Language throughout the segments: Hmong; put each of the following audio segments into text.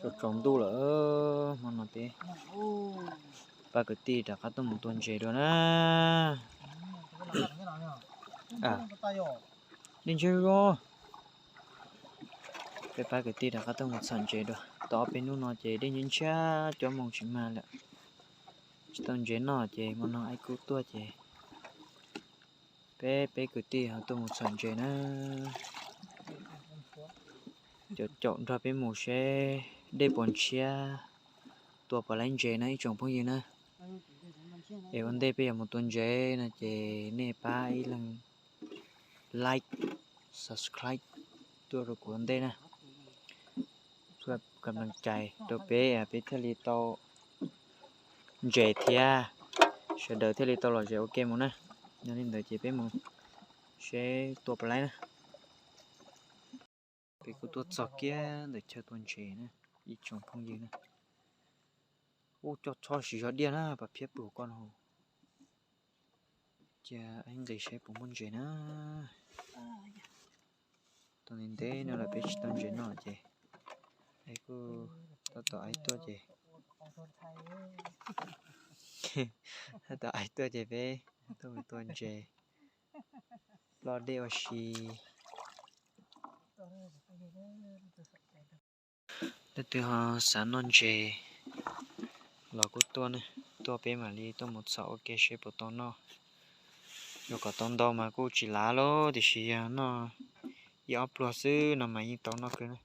Tsaus ntuj lawm, hmo no peb pab kwv tij rov qab tuaj mus tua ntses dua na. Dej ntshiab zog. Peb pab kwv tij rov qab tuaj mus txhom ntses dua. Tau ob peb hnub no ces dej ntshiab ntshiab, cua moos tsis mag lawm, tsis tau ntses noj ces hmo no Aib Kub tuaj ces peb peb kwv tij ho tuaj mus txhom ntses na. Caum caum nrog peb mus seb dej puas ntshiab, tua puas laib ntses na ib tsoom phooj ywg na. Es ua ntej peb yuav mus tua ntses no ces nej pab ib leeg like, subscribe tuaj rau kuv ua ntej na. Kam lees cais rau peb, peb thiaj li tau ntses thiab, sawv daws thiaj li tau lom zem ua ke mus na. Yog li ntawd ces peb mus seb tua puas laib na. Peb kuj tuaj txog kiag ntawm chaw tua ntses na ib tsoom phooj ywg na. Ub, coj txhob siv zog diaj na, pas phiab pw hauv ko no. Cia Aib nqis seb puas muaj ntses na. Tua ntev ntev no lawm peb tsis tau ntses noj ces Aib kuj tab tom Aib tuaj ces, tab tom Aib tuaj ces peb tuaj mus tua ntses ploj dej ua si. Leej twg ho xav noj ntses los kuj tuaj ne, tuaj peb mam li tuaj mus txhom ua ke seb puas tau noj. Yuav kom tau ntau mas kuj tsis lav lauj, tiam sis yog noj ib ob pluag xwb no mas yeej tau noj kawg na.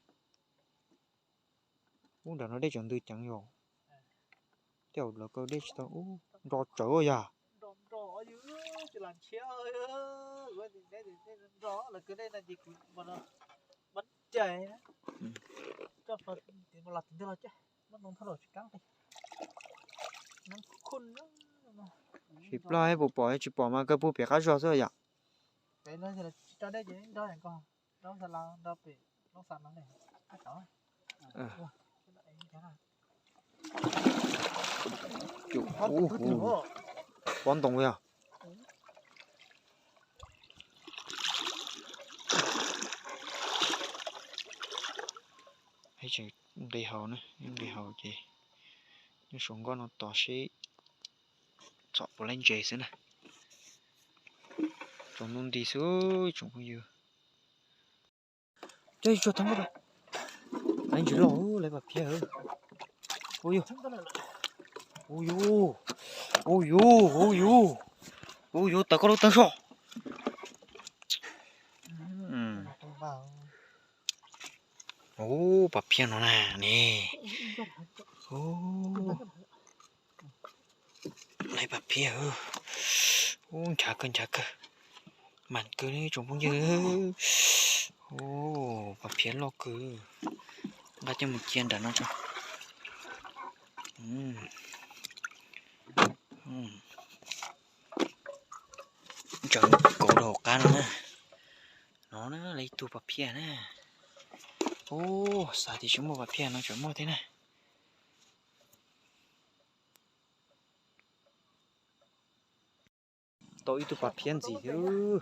Ub, nram no dej tseem ntws ceev yom. Tej zaum lawv kaw dej tsis tau, ub, nro tsawv yog. Tsis ploj puas pom, tsis pom mas kaw puag pem qab zog xwb yom. Pob ntoo yog. Nqis haus na, nqis haus ces nyob saum nkoj no tos seb txhom puas laib ntses xwb na. Tsaus ntuj nti xwb tsoom phooj ywg. Cov tsuag thab, laib ntses loj, laib pas phiab. Ub yus, ub yus, ub yus, ub yus, ub yus, tawm koj lub teeb soj. Ub, pas phiab no na ne. Laib pas phiab. Ub, nchav kawg nchav kawg. Mas kawg ne tsoom phooj ywg. Ub, pas phiab loj kawg. Nqa coj mus cia nram no tso. Ntsaws kauv rau hauv qab no na. No na, lawv ib tug pas phiaj na. Ub, xav tias tsis muaj pas phiaj no tseem muaj thiab na. Tau ib tug pas phiaj ntxiv thiab.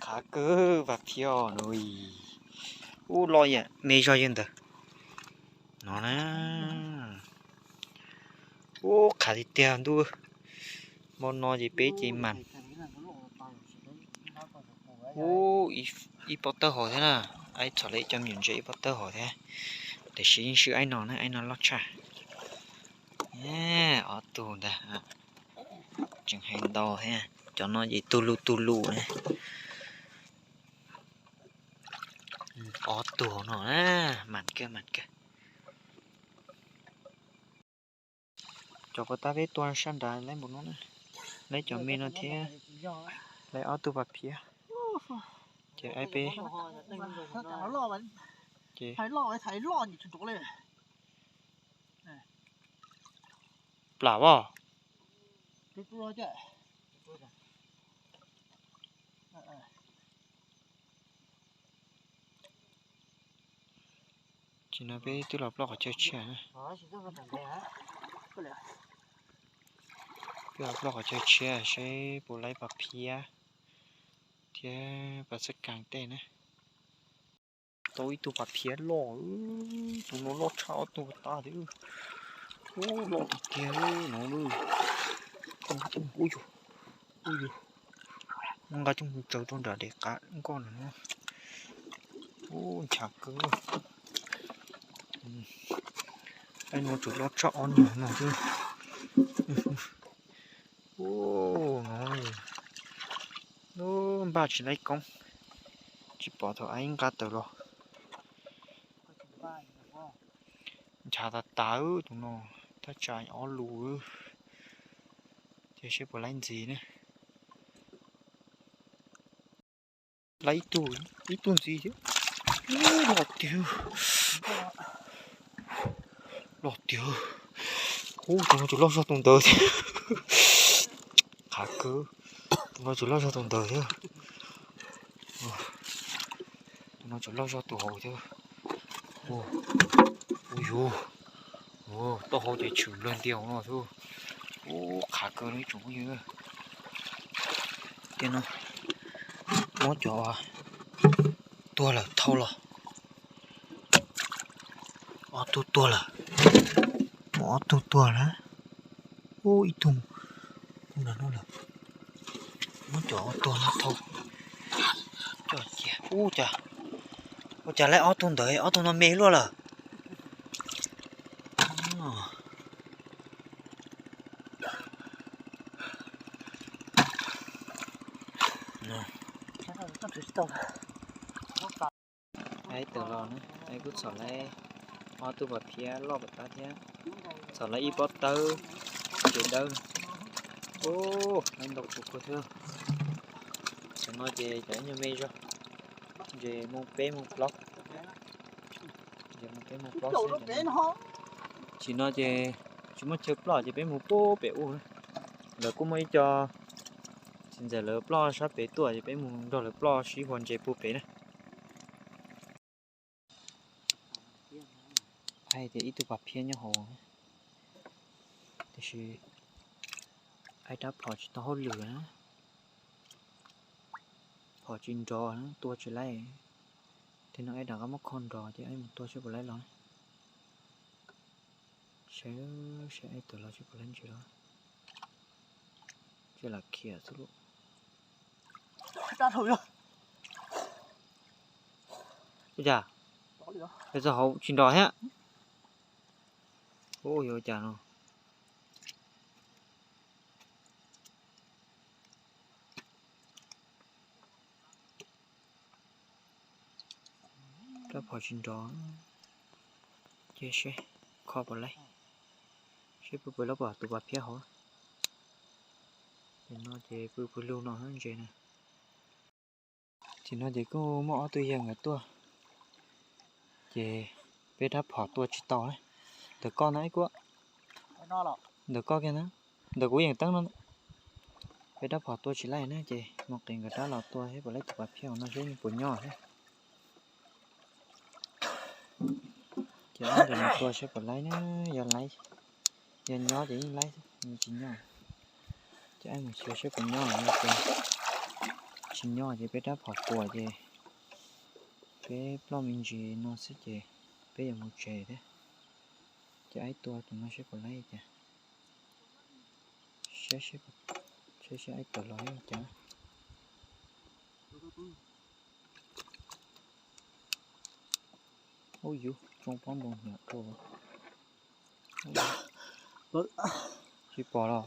Qhav kawg pas phiaj no. Ub, loj me zog yawg ntawd. No na. Ub, qhav tiag tiag ntuj. Hmo no ces peb ces mas. Ub, ib pob tawb hauv thiab na. Aib txhom lawv ib co me nyuam ntses ib pob tawb hauv thiab. Tiam sis yeej swb aib no na, aib no loj tshaj. Ob tug ntag. Tseem hais ntau thiab. Cov no ces tug lus tug lus na. Ob tug no na, mas kawg mas kawg. Cov puas tab peb tua sab nrad laib npaum no na, laib cov me no thiab, laib ob tug pas phiaj. Ces aib peb, ces plam as. Tsis no peb twb los ploj qhov chaw tshiab na. Twb los ploj qhov chaw tshiab seb puas laib pas phiab thiab pas xab kas tej na. tau ib tug pas phiab loj, tus no loj tshaj ob tug pas tab thiab. Ub, loj tiag tiag no. Ub yus, ub yus, nqa coj mus tsaws rau nram daim qab nkoj no. Ub, nchav kawg. Ib no tsuas loj tshaj ob nyuag no xwb. Ub, no, npaj tsis laib koob, tsis pom thaum ib nqa tawm los. Nchav tas tas tus no, thaj tsam ob lus, ces seb puas laib ntxiv ne. Laib ib tug, ib tug ntxiv thiab. Loj tiag, loj tiag. Ub, tus no tsuas loj zog tus ntawd thiab. Qhav kawg, tus no tsuas loj zog tus ntawd thiab. Tus no tsuas loj zog tus hauv thiab. Ub yus, taub hau ces tshwm luag ntiag hauv no xwb. Ub, qhav kawg li tsoom phooj ywg. Tiam no muab cov tuag lawm thau los. Ob tug tuag lawm, muab ob tug tuag na. Ub, ib tug no lawm. Muab cov tuag no thau. Coj cia. Ub, cas, ua cas laib ob tug ntawd ob tug no me luaj lawm. Aib tawm los na, aib kuj txhom laib ob tug pas phiab loj pas tab thiab, txhom laib ib pob tawb ntses dawb. Ub, laib ntau kawg thiab. Tam no ces cov ib nyuag me zog, ntses mus peb mus plaub. Ntses mus peb mus plaub xwb. Tam no ces tsis muaj chaw ploj ces peb mus puag pem ub na. Lawv kuj muaj ib co txiv ntxawm lawv ploj sab pem tuaj ces peb mus nrog lawv ploj sib hua ntses puag pem na. Hais tias ib tug pas phiab nyob hauv, tiam sis aib rab phom tsis tau hauj lwm na, phom tsis nrov na, tua tsis laib. Tej no aib rov qab muab kho nrov ces aib mus tua seb puas laib los. Saib, saib aib tawm los seb puas laib ntses los. Ces lam khiav xwb lauj. Ua cas, es txog hauv tsis nrov thiab. Ub, yuav ua cas no. Rab phom tsis nrov, cia seb kho puas laib, seb pw pw los pom tus pas phiab hauv. Ces no ces pw pw lug no ntses na. Ces no ces kuj muaj ob tug yawg nkawd tuaj, ces peb rab phom tua tsis tau na. Ntawm koj na ib kuab, ntawm koj kiag na, ntawm kuv yeem teeb no. Peb rab phom tua tsis laib na ces mus qev nkawd rab los tua seb puas laib tus pas phiab no seb puas nyob thiab. Ces aib mus tua seb puas laib na, yog laib, yog nyob ces yeej laib, yog tsis nyob ces aib mus xyuas seb puas nyob no ces tsis nyob ces peb rab phom puas ces peb ploj me ntsis no xwb ces peb yuav mus tsev thiab. Ces aib tua tus no seb puas laib cas, saib seb aib tawm los cas. Ub yus, tsoo pob ntoo hnyav tuaj. Tsis pom los?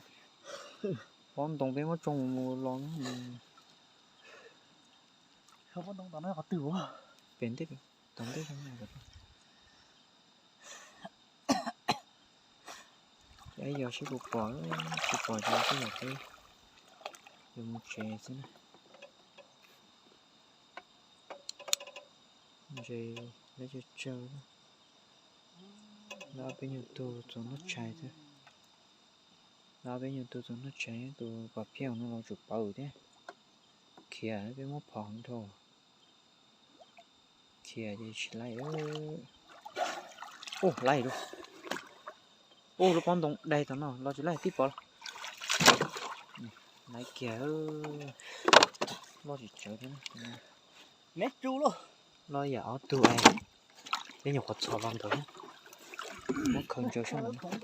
Pob ntoo peb muab tsoo mus los. Pem ntej, tom ntej. Ces aib yog seb puas pom, tsis pom ces tej zaum peb yuav mus tsev xwb na. Ntses leb tsawg tsawg. Lawv ob peb nyuag tug txog noj tshais thiab. Lawv ob peb nyuag tug txog noj tshais, tus pas phiab no los tsum pawv thiab. Khiav peb muab phom heev dhau. Khiav ces tsis laib. Ub, laib lauj. Ub, lub pob ntoo dai tom no los tsis laib tib pov los. Laib kiag, loj tsis tsawg thiab. Me tsu lauj. Los yam ob tug, peb nyuam qhuav txhom los ntawd, muab khaws ntsaws sab ntawd.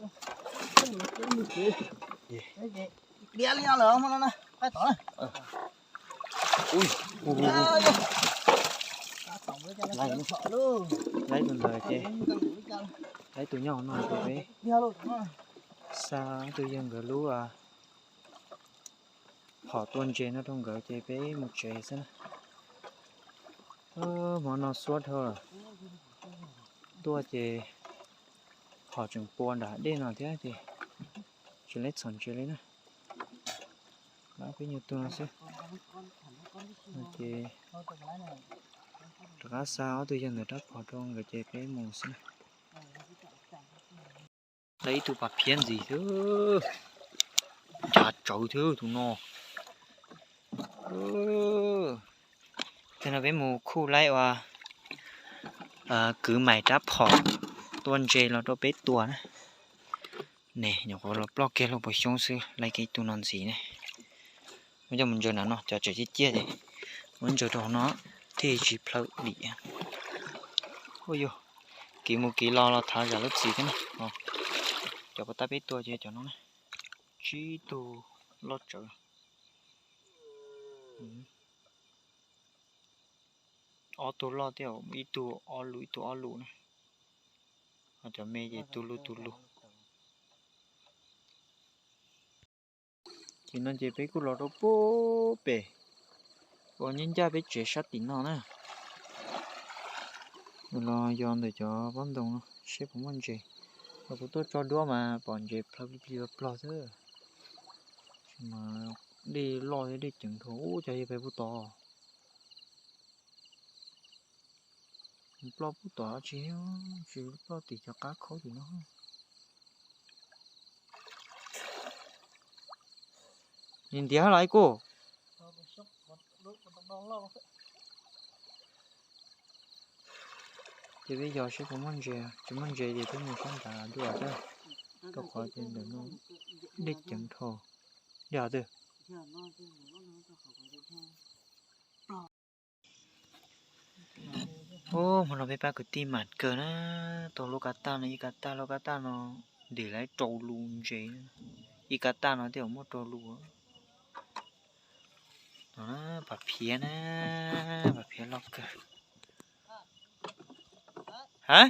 Laib tus ntawd ces, laib tus nyob hauv no ces peb xa tus yawg nkawd lub phom tua ntses no rau nkawd ces peb mus tsev xwb na. Hmo no xuab dhau lawm, tuaj ces phom tseem pua nram dej no thiab ces tsis lab txhom ntses li na. Peb nyuag tug no xwb. Ces rov qab xa ob tug yawg ntawd rab phom rau nkawd ces peb mus xwb na. Laib ib tug pas phiab ntxiv thiab, ncav tsawv thiab tus no. Tej no peb mus khuj laib ua kwv mais rab phom tua ntses los rau peb tua na. Ne nyuam qhuav los ploj kiag lauj, puas xyoob xwb, laib kiag ib tug no ntxiv ne. Muab coj mus ntsaws nram no, cov tseem ciaj ciaj ces muab ntsaws rau hauv no thiaj tsis plhaw dim. Ua yog, kiv mus kiv los los thav zam lub txim thiab na. Cov puas tab peb tua ces cov no na, tsib tug loj tsawv. Ob tug loj thiab, ib tug ob lus ib tug ob lus na. Ho cov me ces tus lus tus lus. Ces no ces peb kuj los rau pem, uas nyob ncaj peb tsev sab tim no na. Los yos ntawm cov pob ntoo no seb puas muaj ntses. Los kuv tuaj tso duab mas pom ntses plhaw plig plig plog xwb. Mas dej loj thiab dej ceev dhau, ub, cov yawg pem puag tod. Ploj puag tod tsis, tsis ploj tim cov qab khaub tim no. Nws ntiav los ib kuj. Ces peb yos seb puas muaj ntses, tsis muaj ntses ces peb mus sab nrad dua thiab, rau qhov tias ntawm no dej ceev dhau. Dej hov twg? Ub, hmo no peb pab kwv tij mam kawg na, tau lub kab taj no, ib kab taj, lub kab taj no ntim laib rau lus ntses, ib kab taj no tej zaum muaj rau lus. No na, pas phiab na, pas phiab loj kawg. Ha?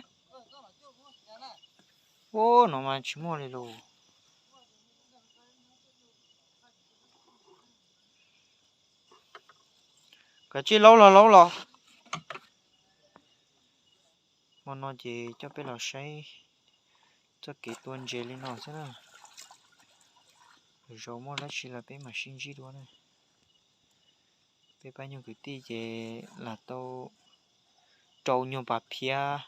Ub, no mas tsis muaj li lauj. Kav tsij laub los laub los. Hmo no ces coj peb los saib txoj kev tua ntses li no xwb na. Lwm zaus muaj dab tsi los peb mam sib ntsib dua na. Peb pab nyuag kwv tij ces lam tau rau nyuag pas phiab,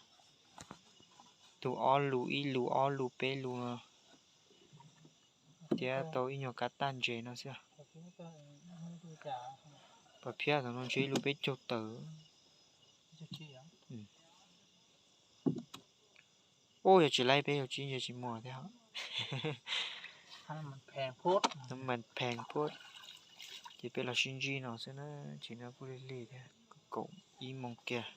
tus ob lus ib lus ob lus peb lus no, thiab tau ib nyuag kab taj ntses no xwb. Pas phiab thaum no ntses ib lus peb caug tawm. Ub, yog tsis laib peb yuav tsib ntses tsis muaj thiab. Mas pheej puag. Ces peb los sib ntsib no xwb na, tsis no kuj lig lig thiab, kaum ib moos kiag.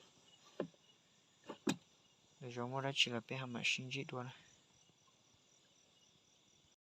Lwm zaus muaj dab tsi los peb ho mam sib ntsib dua na.